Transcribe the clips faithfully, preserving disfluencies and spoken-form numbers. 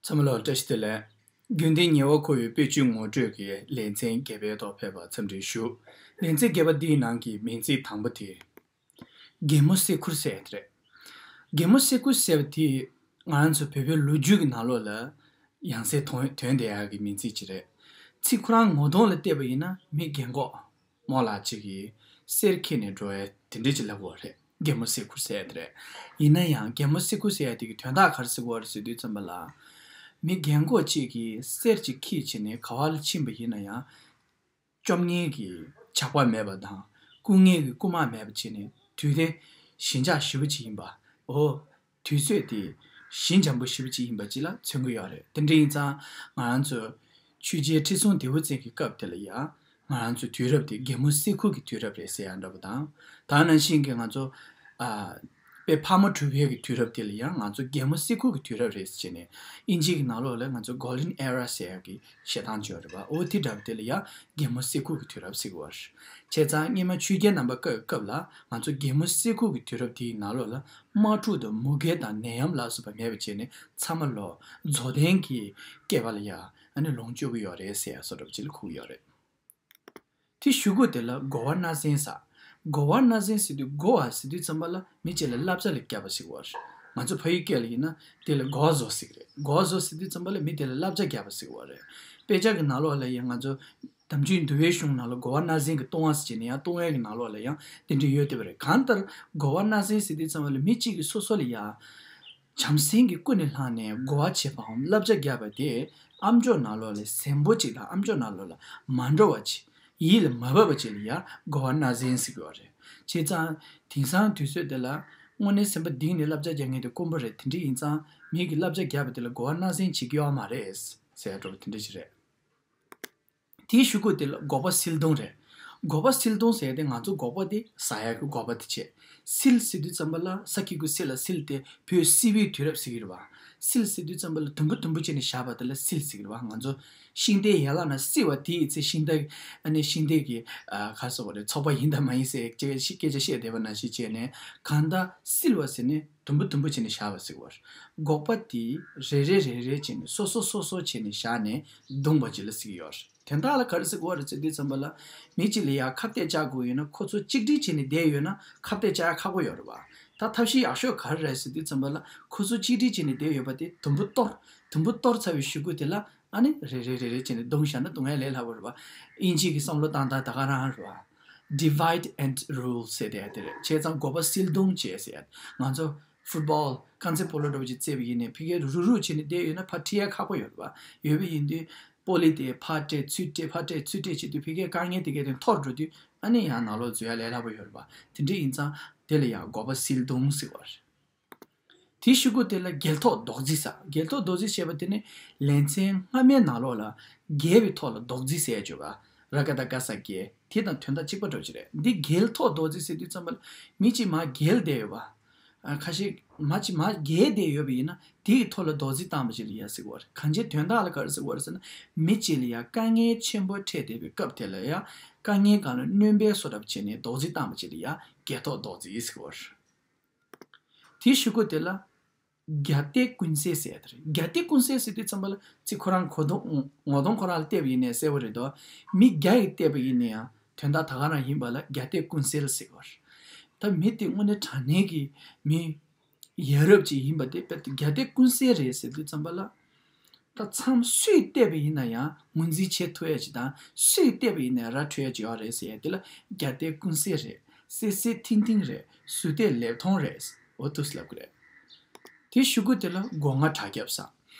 ཚང་མ་ལ་བཀྲ་ཤིས་བདེ་ལེགས། རྒྱུན་ལྡན་ཉེ་བར་མཁོ་བའི་དཔེ་བརྗོད་ངོ་སྤྲོད་ཀྱི་ལེ་ཚན་བརྒྱད་པའི་ཐོག་ཕེབས་པར་འཚམས་འདྲི་ཞུ། ལེ་ཚན་བརྒྱད་པ་འདིའི་ནང་གི་མིང་ཚིག་དང་པོ་དེ། རྒན་མོ་སེ་ཁུར་ཟེར་ཡ་དེ་རེད། རྒན་མོ་སེ་ཁུར་ཟེར་བ་དེ་ང་རང་ཚོ་བོད་པའི་ལོ་རྒྱུས་ཀྱི་ནང་ལོགས་ལ་ཡང་སེ་ཐོན་ཐོན་བསྡད་ཡག་གི་མིང་ཚིག་ཅིག་རེད། ཚིག་ཁོ་རང་ངོ་གདོང་ལ་བལྟས་པ་ཡིན་ན་མི་རྒན་གོག་མོ་ལགས་གཅིག་གིས་གསེར་འཁྱེར་ནས་འགྲོ་ཡ་དེ་འདྲ་ཅིག་ལབ་ཀྱི་ཡོད་རེད། རྒན་མོ་སེ་ཁུར་ཟེར་ཡ་དེ་རེད། ཡིན་ན་ཡང་རྒན་མོ་སེ་ཁུར་ཟེར་ཡ་དེ་གི་དོན་དག་ག་རེ་ཟེར་གྱི་ཡོད་རེད་ཟེར་དུས་ཙམ་པ་ལ། མི་རྒན་གོག་གཅིག་གིས་གསེར་གཅིག་འཁྱེར་བྱས་ནས་ག་བ་ལ་ཕྱིན་པ་ཡིན་ན་ཡང་། བཅོམ་མཁན་གྱི་ཇག་པ་མེད་པ་དང་རྐུ་མཁན་གྱི་རྐུ་མ་མེད་པ་བྱས་ནས་དུས་དེ་ཞི་འཇགས་ཞེ་པོ་ཅིག་ཡིན་པ། འོ། དུས་ཚོད་དེ་ཞི་འཇམ་པོ་ཞེ་པོ་ཅིག་ཡིན་པ་ཅིག་ལ་མཚོན་གྱི་ཡོད་རེད། དེ་འདྲ་ཡིན་ཙང་ང་རང་ཚོ་ཆོས་རྒྱལ་ཁྲི་སྲོང་ལྡེའུ་བཙན་གྱི་སྐབས་དེ་ལ་ཡང་ང་རང་ཚོའི་དུས་རབས་དེ་རྒན་མོ་སེ་ཁུར་གྱི་དུས་རབས་རེད་ཟེར་ཡ་འདྲ་པོ་དང་། ད་ནང་བཞིན་གྱི་ང་ཚོ་ཨ། དཔེ་ཕག་མོ་གྲུ་པའི་གི་དུས་རབས་དེ་ལ་ཡང་ང་ཚོ་རྒན་མོ་སེ་ཁུར་གྱི་དུས་རབས་རེད་ཟེར་བྱས་ནས་ཨིན་ཇི་གི་ནང་ལོགས་ལ་ང་ཚོ་Golden Era ཟེར་ཡ་གི་བཤད་སྟངས་ཅིག་ཡོད་རེད་པ། འོ་དེ་འདྲ་པོ་དེ་ལ་ཡང་རྒན་མོ་སེ་ཁུར་གྱི་དུས་རབས་ཟེར་གྱི་ཡོད་རེད། བྱས་ཙང་སྔོན་མ་ཆོས་རྒྱལ་རྣམ་པ་སྐབས་སྐབས་ལ་ང་ཚོ་རྒན་མོ་སེ་ཁུར་གྱི་དུས་རབས་དེའི་ནང་ལོགས་ལ་དམག་འཁྲུག་དང་མུ་གེ་དང་ནད་ཡམས་ལ་སོགས་པ་མེད་པ་བྱས་ནས་ཚང་མ་ལོ་རྫོགས་ལྡན་གྱི་སྐྱེས་པ་ལ་ཡང་ཨ་ནི་ལོངས་སྤྱོད་ཀྱི་ཡོད་རེད་ཟེར་ཡ་བཟོ་འདྲ་པོ་ཅིག་ལ་གོ་གི་ཡོད་རེད། དེ་གཞུག་གུ་དེ་ལ་གོ་བ་སྣ་ཟན་ཟེར། གོ་བ་སྣ་ཟན་ཟེར་དུས་གོ་བ་ཟེར་དུས་ཙམ་པ་ལ་མི་གཅིག་ལ་བསླབ་བྱ་ལ་བརྒྱབ་པ་ཟེར་གྱི་ཡོད་རེད། ང་ཚོ་ཕ་ཡུལ་སྐད་ལ་ཡིན་ན་དེ་ལ་གོ་བ་བཟོ་ཟེར་གྱི་རེད། གོ་བ་བཟོ་ཟེར་དུས་ཙམ་པ་ལ་མི་དེ་ལ་བསླབ་བྱ་བརྒྱབ་པ་ཟེར་གྱི་ཡོད་རེད། དཔེ་ཆ་གི་ནང་ལོགས་ལ་ཡང་ང་ཚོ་དམ་ཆོས་འདུལ་བའི་གཞུང་ནང་ལ་གོ་བ་སྣ་ཟན་གྱི་ལྟུང་བ་ཟེར་བྱས་ནས་ཡང་ལྟུང་བའི་གི་ནང་ལོགས་ལ་ཡང་དེ་འདྲ་ཡོད་བསྡད་པ་རེད། གང་ལྟར་གོ་བ་སྣ་ཟན་ཟེར་དུས་ཙམ་པ་ལ་མི་གཅིག་གིས་སོ་སོ་ལ་ཡང་བྱམས་སེམས་ཀྱིས་ཀུན་ནས་བསླངས་ནས་གོ་བ་བྱེད་པའམ་བསླབ་བྱ་བརྒྱབ་པ་དེ་ཨ་མཆོག་ནང་ལོགས་ལ་ཟན་པོ་གཅིག་དང་ཨ་མཆོག་ནང་ལོགས་ལ་མ་འགྲོ་བ་ཅིག་ཡིད་ལ་མ་བབས་པ་ཅིག་ལ་ཡང་གོ་བ་སྣ་ཟན་ཟེར་གྱི་ཡོད་རེད། བྱས་ཙང་དེང་སང་དུས་ཚོད་འདི་ལ་དངོས་གནས་སེམས་པ་གཏིང་ནས་བསླབ་བྱ་རྒྱག་མཁན་དེ་དཀོན་པོ་རེད། དེ་འདྲ་ཡིན་ཙང་མི་གིས་བསླབ་བྱ་བརྒྱབ་པ་དེ་ལ་གོ་བ་སྣ་ཟན་བྱེད་ཀྱི་ཡོད་མ་རེད་ཟེར་ཡ་འདྲ་པོ་དེ་འདྲ་ཞིག་རེད། དེའི་གཞུག་གུ་དེ་ལ་སྒོག་པ་སིལ་སྡོང་རེད། སྒོག་པ་སིལ་སྡོང་ཟེར་ཡ་དེ་ང་ཚོ་སྒོག་པ་དེ་ཟ་ཡ་གི་སྒོག་པ་དེ་བྱས། སིལ་ཟེར་དུས་ཙམ་པ་ལ་ས་ཁྱི་གུ་སིལ་ལ་སིལ་ཏེ་བོད་སིལ་བུའི་དུས་རབས་ཟེར་གྱི་རེད་བ། སིལ་ཟེར་དུས་ཙམ་པ་ལ་དུམ་བུ་དུམ་བུ་བྱས་ནས་བཞག་པ་དེ་ལ་སིལ་ཟེར་གྱི་རེད་བ། ང་ཚོ་ཤིང་རྟའི་ཡན་ལག་ནང་བསིལ་བ་དེ་ཡི་ཚེ་ཤིང་རྟ་ཨ་ནི་ཤིང་རྟའི་གི་ཨ་ག་རེ་ཟེར་དགོས་རེད། ཚོགས་པ་ཡིན་དང་མ་ཡིན་ཟེར་སྐད་ཆ་བཤད་བསྡད་པ་ནང་བཞིན་བྱས་ནས་གང་ལྟར་སིལ་བ་ཟེར་ནས་དུམ་བུ་དུམ་བུ་བྱས་ནས་བཞག་པ་ཟེར་གྱི་རེད། སྒོག་པ་དེ་རེ་རེ་རེ་རེ་བྱས་ནས་སོ་སོ་སོ་སོ་བྱས་ནས་བཞག་ནས་བརྡུངས་པ་ཅིག་ལ་ཟེར་གྱི་ཡོད་རེད། དོན་དག་ལ་ག་རེ་ཟེར་དགོས་རེད་ཟེར་དུས་ཙམ་པ་ལ་མི་གཅིག་ལ་ཡང་ཁ་གཏད་བཅག་དགོས་ཡོད་ན་ཁོ་ཚོ་གཅིག་སྒྲིལ་བྱས་ནས་བསྡད་ཡོད་ན་ཁ་གཏད་བཅག་ཡ་ཁག་པོ་ཡོད་རེད་བ། ད་ཐབས་ཤེས་ཡག་ཤོས་ག་རེ་རེད་ཟེར་དུས་ཙམ་པ་ལ་ཁོ་ཚོ་གཅིག་སྒྲིལ་བྱས་ནས་བསྡད་ཡོད་པ་དེ་དུམ་བུ་གཏོར། དུམ་བུ་གཏོར་ཚར་བའི་གཞུག་གུ་དེ་ལ་ཨ་ནི་རེ་རེ་རེ་རེ་བྱས་ནས་བརྡུངས་བཞག་ན་བརྡུངས་ཡ་ལས་སླ་པོ་རེད་བ། དབྱིན་ཇི་གི་བསམ་བློ་བཏང་སྟངས་ད་ག་རང་རེད་བ། Divide and rule ཟེར་དེ་ཡ་དེ་རེད། བྱས་ཙང་སྒོག་པ་སིལ་བརྡུངས་བྱས་ཟེར་ཡ། ང་ཚོ་ཕུཊ་བོལ་རྐང་རྩེད་སྤོ་ལོ་འདྲ་བོ་ཅིག་རྩེས་པ་ཡིན་ནའི་ཕ་གིར་རུག་རུག་བྱས་ནས་བསྡད་ཡོད་ན་ཕར་ཁྲིད་ཡ་ཁག་པོ་ཡོད་རེད་བ། ཡོད་པ་ཡིན་དུས་པོ་ལི་དེ་ཕར་སྤྲད་ཚུར་སྤྲད་ཕར་སྤྲད་ཚུར་སྤྲད་བྱེད་དུས་ཕ་གིའི་དཀའ་ངལ་དེ་གས་དེ་འཐོར་འགྲོ་དུས་ཨ་ནི་ཡང་ནང་ལོགས་འཛུལ་ཡ་ལས་སླ་པོ་ཡོད་རེད་བ། དེ་འདྲ་ཡིན་ཙང་དེ་ལ་ཡང་སྒོག་པ་སིལ་བརྡུངས་ཟེར་བ་རེད། དེའི་གཞུག་གུ་དེ་ལ་རྒྱལ་ཐོག་རྡོག་རྫིས་ཟེར། རྒྱལ་ཐོག་རྡོག་རྫིས་ཞེས་པ་དེ་ནི་ལེ་ཚན་སྔ་མའི་ནང་ལོགས་ལ་རྒྱལ་བའི་ཐོག་ལ་རྡོག་རྫིས་ཟེར་ཡ་བརྗོད་པ། ར་ག་བཏགས་རྒ་ས་རྒྱལ། དེ་དང་དོན་དག་གཅིག་པ་འདྲ་པོ་ཅིག་རེད། འདི་རྒྱལ་ཐོག་རྡོག་རྫིས་ཟེར་དུས་ཙམ་པ་ལ་མི་གཅིག་མར་རྒྱལ་བསྡད་ཡོད་པ། ཨ་ཁ་ཤས་མ་གཅིག་མར་རྒྱལ་བསྡད་ཡོད་པ་ཡིན་ན་དེ་ཡི་ཐོག་ལ་རྡོག་རྫིས་བཏང་བ་ཅིག་ལ་ཡ་ཟེར་གྱི་ཡོད་རེད། གང་ཅིའི་དོན་དག་ལ་ག་རེ་ཟེར་གྱི་ཡོད་རེད་ཟེར་ན་མི་གཅིག་ལ་ཡ་དཀའ་ངལ་ཆེན་པོ་འཕྲད་བསྡད་པའི་སྐབས་དེ་ལ་ཡ་དཀའ་ངལ་སྒང་ལ་སྣོན་པའི་བཟོ་འདྲ་པོ་བྱས་ནས་རྡོག་རྫིས་བཏང་བ་ཅིག་ལ་ཡ་རྒྱལ་ཐོག་རྡོག་རྫིས་ཟེར་གྱི་ཡོད་རེད། དེའི་གཞུག་གུ་དེ་ལ་རྒྱ་སྡེ་ཀུན་གསལ་ཟེར་ཡ་དེ་རེད། རྒྱ་སྡེ་ཀུན་གསལ་ཟེར་དུས་ཙམ་པ་ལ་ཚིག་ཁོ་རང་གོ་དོན་ངོ་གདོང་ཁོ་རང་ལ་བལྟས་པ་ཡིན་ནའི་གསལ་པོ་རེད་དོ། མི་རྒྱ་ཡིས་བལྟས་པ་ཡིན་ན་ཡང་དོན་དག་ད་ག་རང་ཡིན་པ་ལ་རྒྱ་སྡེ་ཀུན་གསལ་ཟེར་གྱི་ཡོད་རེད། ད་མི་དེ་དངོས་གནས་དྲང་གནས་ཀྱི་མི་ཡ་རབས་ཅིག་ཡིན་པ་དེ་དཔེ་རྒྱ་སྡེ་ཀུན་གསལ་རེད་ཟེར་དུས་ཙམ་པ་ལ། ད་མཚམས་སུས་བལྟས་པ་ཡིན་ན་ཡང་ངོས་འཛིན་བྱེད་ཐུབ་ཡ་ཅིག་དང་སུས་བལྟས་པ་ཡིན་ན་ཡང་ར་འཕྲོད་ཡ་ཅིག་ཡོད་རེད་ཟེར་ཡ་དེ་ལ་རྒྱ་སྡེ་ཀུན་གསལ་རེད། གསལ་གསལ་ཐིང་ཐིང་རེད། ཟུར་བལྟས་ལེབ་མཐོང་རེད། འོ་འདུག་སེ་ལབ་ཀྱི་རེད། དེའི་གཞུག་གུ་དེ་ལ་སྒོ་ང་བྲག་རྒྱབ་ཟེར།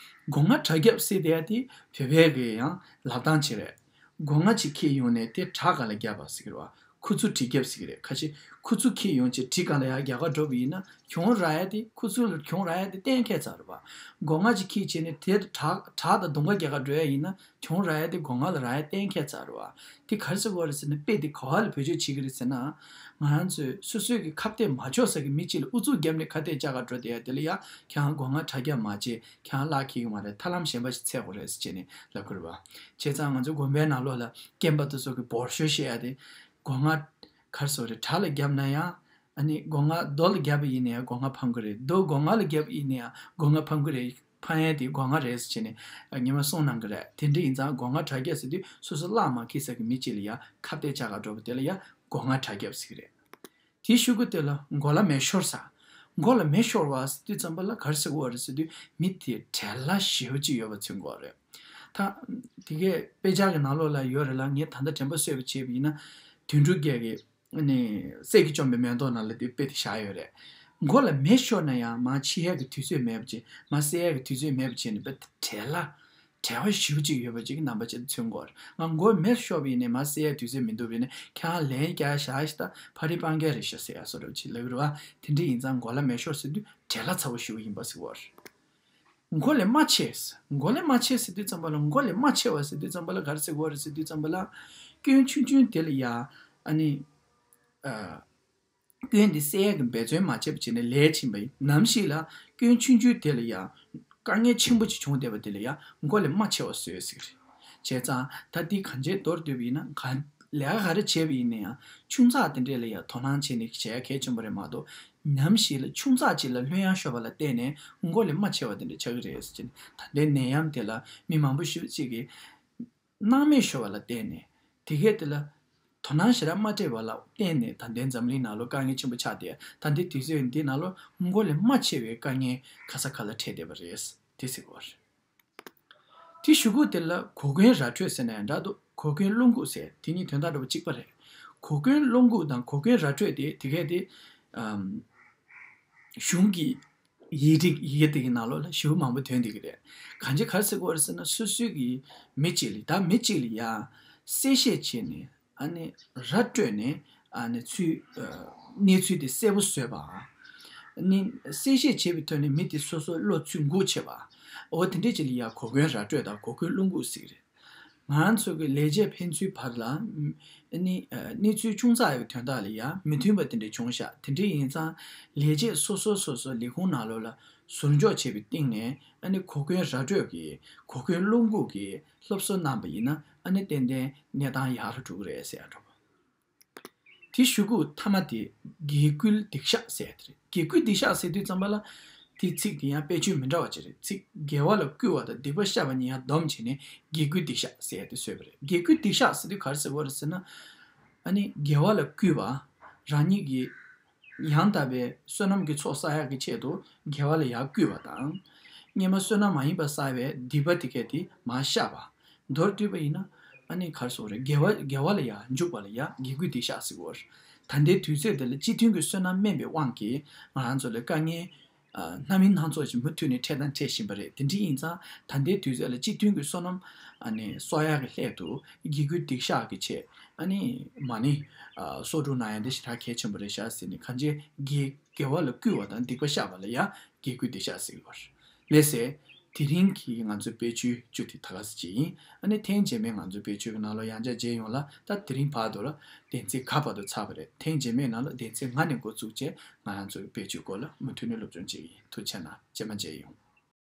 སྒོ་ང་བྲག་རྒྱབ་ཟེར་དེ་ཡ་དེ་བོད་པའི་གི་ཡང་ལབ་སྟངས་ཅིག་རེད། སྒོ་ང་ཅིག་འཁྱེར་ཡོང་ནས་དེ་བྲག་སྒང་ལ་བརྒྱབ་པ་ཟེར་གྱི་རེད་བ། ཁུ་ཚུར་གྲི་རྒྱབ་ཟེར་གྱི་རེད། ཁ་ཅིག་ཁུ་ཚུར་འཁྱེར་ཡོང་བྱས་གྲི་སྒང་ལ་ཡར་རྒྱག་ག་འགྲོ་བ་ཡིན་ན་གྱོང་རག་ཡ་དེ་ཁུ་ཚུར་ལ་གྱོང་རག་ཡ་དེ་གཏན་འཁེལ་ཚར་རེད་བ། སྒོ་ང་ཅིག་འཁྱེར་བྱས་ནས་དེ་བྲག་བྲག་དང་གདོང་ཁ་རྒྱག་ག་འགྲོ་ཡ་ཡིན་ན་གྱོང་རག་ཡ་དེ་སྒོ་ང་ལ་རག་ཡ་གཏན་འཁེལ་ཚར་རེད་བ། དེ་ག་རེ་ཟེར་དགོས་རེད་ཟེར་ན་དཔེ་དེ་ག་བ་ལ་བེད་སྤྱོད་བྱེད་ཀྱི་རེད་ཟེར་ན། ང་རང་ཚོས་སོ་སོའི་གི་ཁ་གཏད་མ་ཆོག་ས་གི་མི་གཅིག་ལ་ཨུ་ཚུགས་བརྒྱབ་ནས་ཁ་གཏད་བཅག་ག་འགྲོ་བསྡད་ཡ་དེ་ལ་ཡ་ཁྱེད་རང་སྒོ་ང་བྲག་རྒྱབ་མ་བྱེད། ཁྱེད་རང་བརླག་འཁེལ་གི་མ་རེད། ཐར་ལམ་གཞན་པ་ཞིག་འཚོལ་དགོས་རེད་ཟེར་བྱས་ནས་ལབ་ཀྱི་རེད་བ། བྱས་ཙང་ང་ཚོ་དགོན་པའི་ནང་ལོགས་ལ་སྐྱེས་པ་དེ་ཚོ་གི་འབོར་ཤོག་བཤད་ཡ་དེ། སྒོ་ང་ག་རེ་ཟེར་དགོས་རེད། བྲག་ལ་བརྒྱབ་ན་ཡང་ཨ་ནི་སྒོ་ང་རྡོ་ལ་བརྒྱབ་པ་ཡིན་ན་ཡང་སྒོ་ང་ཕམ་གི་རེད། རྡོ་སྒོ་ང་ལ་བརྒྱབ་པ་ཡིན་ན་ཡང་སྒོ་ང་ཕམ་གི་རེད། ཕན་ཡོན་དེ་སྒོ་ང་རེད་ཟེར་བྱས་ནས་ཉི་མ་གསུངས་གནང་གི་རེད། དེ་འདྲ་ཡིན་ཙང་སྒོ་ང་དྲ་རྒྱ་ཟེར་དུས་སོ་སོ་གླགས་མ་འཁེལ་ས་གི་མི་གཅིག་ལ་ཡ་ཁ་གཏད་བཅག་ག་འགྲོ་བ་དེ་ལ་ཡ་སྒོ་ང་དྲ་རྒྱ་ཟེར་གི་རེད། དེའི་གཞུག་གུ་དེ་ལ་མགོ་ལ་མེ་ཤོར་ས། མགོ་ལ་མེ་ཤོར་བ་ཟེར་དུས་ཙམ་པ་ལ་ག་རེ་ཟེར་གི་ཡོད་རེད་ཟེར་དུས་མི་དེ་བྲེལ་བ་ཞེ་པོ་ཅིག་ཡོད་པ་མཚོན་གི་ཡོད་རེད། ད་དེ་གའི་དཔེ་ཆ་གི་ནང་ལོགས་ལ་ཡོད་རེད་ལ། ངས་ད་ལྟ་དྲན་པ་གསོས་པ་བྱས་པ་ཡིན་ན་དོན་གྲུབ་རྒྱལ་གྱི་ནི་སྲས་ཀྱིས་བཅོམ་པའི་མེ་ཏོག་ནང་ལ་དེ་དཔེ་དེ་བཞག་ཡོད་རེད། མགོ་ལ་མེ་ཤོར་ན་ཡང་མར་ཕྱི་ཡས་ཀྱི་དུས་ཚོད་མེད་པ་ཅིག་མར་བསད་ཡས་ཀྱི་དུས་ཚོད་མེད་པ་ཅིག་ནི་དཔེ་བྲེལ་བ། བྲེལ་བ་ཞེ་པོ་ཅིག་ཡོད་པ་ཅིག་གི་རྣམ་པ་ཅིག་མཚོན་གི་ཡོད་རེད། ང་མགོ་མེ་ཤོར་བ་ཡིན་ནའི་མར་བསད་ཡས་དུས་ཚོད་མི་འདུག་པ་ཡིན་ནའི་ཁྱེད་རང་ལན་རྒྱག་བཞག་ཤི་ད་ཕ་རི་སྤང་རྒྱག་རེད་ཤག་ཟེར་ཡ་བཟོ་འདྲ་ཅིག་ལབ་ཀྱི་རེད་བ། དེ་འདྲ་ཡིན་ཙང་མགོ་ལ་མེ་ཤོར་ཟེར་དུས་བྲེལ་བ་ཚ་པོ་ཞེ་པོ་ཡིན་པ་ཟེར་གི་ཡོད་རེད། མགོ་ལས་མ་ཆད། མགོ་ལས་མ་ཆད་ཟེར་དུས་ཙམ་པ་ལ་མགོ་ལས་མ་ཆད་པ་ཟེར་དུས་ཙམ་པ་ལ་ག་རེ་ཟེར་གི་ཡོད་རེད་ཟེར་དུས་ཙམ་པ་ལ་སྐྱོན་ཆུང་ཆུང་དེ་ལ་ཡ་ཨ་ནི་ཨ། སྐྱོན་འདི་སེལ་ཡས་ཀྱི་འབད་བརྩོན་མ་བྱས་པ་བྱས་ནས་ལས་ཕྱིན་པ་ཡིན་ནམ་ཞིག་ལ་སྐྱོན་ཆུང་ཆུང་དེ་ལ་ཡང་དཀའ་ངལ་ཆེན་པོ་ཅིག་བྱུང་བསྡད་པ་དེ་ལ་ཡང་མགོ་ལས་མ་ཆེ་བ་བཟོས་ཟེར་གི་རེད། བྱས་ཙང་ད་འདི་གང་ཅིའི་མདོར་བསྡུས་པ་ཡིན་ན་ག་ལས་ཀ་ག་རེ་བྱས་པ་ཡིན་ན་ཡང་ཆུང་ཙག་དེ་འདྲས་ལ་ཡང་དོ་སྣང་བྱས་ནས་བྱེད་ཡ་གལ་ཆེན་པོ་རེད་མ་གཏོགས་ནམ་ཞིག་ལ་ཆུང་ཙག་ཅིག་ལ་ལྷོད་ཡངས་ཤོར་བ་ལ་བརྟེན་ནས་མགོ་ལས་མ་ཆེ་བ་དེ་འདྲས་ཆགས་ཀྱི་རེད་ཟེར་གྱི་ད་ལྟའི་ནད་ཡམས་དེ་ལ་མི་མང་པོ་ཞེ་པོ་ཅིག་གིས། སྣང་མེད་ཤོར་བ་ལ་བརྟེན་ནས་དེ་གས་དེ་ལ་དོ་སྣང་ཞེ་དྲག་མ་སྤྲད་པ་ལ་བརྟེན་ནས་ད་ལྟའི་འཛམ་གླིང་ནང་ལོ་དཀའ་ངལ་ཆེན་པོ་ཆགས་ཏེ་ད་ལྟའི་དུས་ཚོད་འདི་ནང་ལོ་མགོ་ལས་མ་ཆེ་བའི་དཀའ་ངལ་ག་ས་ག་ལ་འཕྲད་བསྡད་པ་རེད་དེ་ཟེར་གི་ཡོད་རེད། དེ་གཞུག་གུ་དེ་ལ་གོ་སྐོན་ར་སྤྲོད་ཟེར་ན་ཡང་འདྲ་འདུག་གོ་སྐོན་རླུང་འགུག་ཟེར་དེ་གཉིས་དོན་དག་འདྲ་པོ་གཅིག་པ་རེད། གོ་སྐོན་རླུང་འགུག་དང་གོ་སྐོན་ར་སྤྲོད་དེ་དེ་གས་དེ་ཨམ། གཞུང་གི་ཡིག་རིགས་ཡི་གེ་དེ་གི་ནང་ལོགས་ལ་ཞེ་པོ་མང་པོ་ཐོན་བསྡད་ཀྱི་རེད། གང་ཅི་ག་རེ་ཟེར་གྱི་ཡོད་རེད་ཟེར་ན་སོ་སོའི་གི་མི་གཅིག་ལ་ད་མི་གཅིག་ལ་ཡ་གསལ་བཤད་བྱས་ནས་ཨ་ནི་ར་སྤྲོད་ནས་ཨ་ནི་ཚུལ་ཨ་གནས་ཚུལ་དེ་གསལ་པོ་བཟོས་པ། ཨ་ནི་གསལ་བཤད་བྱས་པའི་ཐོག་ནས་མི་དེ་སོ་སོ་བློ་ཚུར་འགུག་བྱས་པ། འོ་དེ་འདྲས་ཅིག་ལ་ཡ་གོ་སྐོན་ར་སྤྲོད་དང་གོ་སྐོན་རླུང་འགུག་ཟེར་གྱི་རེད། ང་རང་ཚོ་གི་ལས་བྱེད་ཕན་ཚུན་བར་ལ་ཨ་ནི་ཨ་གནས་ཚུལ་ཆུང་ཙག་ཡག་གི་དོན་དག་ལ་ཡང་མི་མཐུན་པ་དེ་འདྲ་བྱུང་ཤག་དེ་འདྲ་ཡིན་ཙང་ལས་བྱེད་སོ་སོ་སོ་སོ་ལས་ཁུངས་ནང་ལོགས་ལ་ཟུར་འཇོག་བྱས་པའི་སྟེང་ནས་ཨ་ནི་གོ་སྐོན་ར་སྤྲོད་ཀྱི་གོ་སྐོན་རླུང་འགུག་གི་སློབ་གསོ་གནང་པ་ཡིན་ན་ཨ་ནི་ཏན་ཏན་གནས་སྟངས་ཡག་རུ་འགྲོ་གི་རེད་ཟེར་ཡ་འདྲ་པོ། དེ་གཞུག་གུ་ཐ་མ་དེ་དགེ་བསྐུལ་སྡིག་བཤགས་ཟེར་ཡ་དེ་རེད། དགེ་བསྐུལ་སྡིག་བཤགས་ཟེར་དུས་ཙམ་པ་ལ་དེ་ཚིག་དེ་ཡང་དཔེ་བརྗོད་མི་འདྲ་བ་ཅིག་རེད། ཚིག་དགེ་བ་ལ་བསྐུལ་བ་དང་སྡིག་པ་བཤགས་པ་གཉིས་ཡང་སྡོམ་བྱས་ནས་དགེ་བསྐུལ་སྡིག་བཤགས་ཟེར་ཡ་དེ་བཟོས་པ་རེད། དགེ་བསྐུལ་སྡིག་བཤགས་ཟེར་དུས་ག་རེ་ཟེར་བ་རེད་ཟེར་ན། ཨ་ནི་དགེ་བ་ལ་བསྐུལ་བ། རང་ཉིད་ཀྱིས་ཡང་དག་པའི་བསོད་ནམས་ཀྱི་ཚོགས་བསགས་ཡག་གི་ཆེད་དུ་དགེ་བ་ལ་ཡར་བསྐུལ་བ་དང་། སྔོན་མ་བསོད་ནམས་མ་ཡིན་པ་བསགས་པའི་སྡིག་པ་དེ་གས་དེ་མར་བཤགས་པ། མདོར་བསྡུས་པ་ཡིན་ན་ཨ་ནི་ག་རེ་ཟེར་དགོས་རེད། དགེ་བ་དགེ་བ་ལ་ཡར་འཇུག་པ་ལ་ཡར་དགེ་བསྐུལ་སྡིག་བཤགས་ཟེར་གྱི་ཡོད་རེད། ད་ལྟའི་དུས་ཚོད་འདི་ལ་སྤྱི་མཐུན་གྱི་བསོད་ནམས་དམན་པའི་དབང་གིས་ང་རང་ཚོ་ལ་དཀའ་ངལ་སྣ་མིན་སྣ་ཚོགས་ཤིག་མུ་མཐུད་ནས་འཕྲད་དང་འཕྲད་བཞིན་པ་རེད། དེ་འདྲ་ཡིན་ཙང་ད་ལྟའི་དུས་ཚོད་ལ་སྤྱི་མཐུན་གྱི་བསོད་ནམས་ཨ་ནི་གསོག་ཡག་གི་སླད་དུ་དགེ་བསྐུལ་སྡིག་བཤགས་ཀྱི་ཆེད་ཨ་ནི་མ་ཎི་གསོག་སྒྲུབ་གནང་ཡག་འདི་ཞེ་དྲག་གལ་ཆེན་པོ་རེད་ཤག་ཟེར་ནས་གང་ཅི་དགེ་དགེ་བ་ལ་བསྐུལ་བ་དང་སྡིག་པ་བཤགས་པ་ལ་ཡང་དགེ་བསྐུལ་སྡིག་བཤགས་ཟེར་གྱི་ཡོད་རེད། ལགས་སེ། དེ་རིང་གི་ང་ཚོའི་དཔེ་བརྗོད་བཅུ་དེ་ད་ག་ཟེ་ཅིག་ཡིན། ཨ་ནི་ཐེངས་རྗེས་མའི་ང་ཚོའི་དཔེ་བརྗོད་ཀྱི་ནང་ལོགས་ཡང་བསྐྱར་མཇལ་ཡོང་ལ། ད་དེ་རིང་བར་དུ་ལ་སྡེ་ཚན་ག་བར་དུ་ཚར་བ་རེད། ཐེངས་རྗེས་མའི་ནང་ལ་སྡེ་ཚན་ལྔ་ནས་འགོ་བཙུགས་བྱས་ང་རང་ཚོའི་དཔེ་བརྗོད་སྐོར་ལ་མུ་མཐུད་ནས་སློབ་སྦྱོང་བྱེད་ཀྱི་ཡིན། ཐུགས་རྗེ་གནང་། རྗེས་མ་མཇལ་ཡོང་།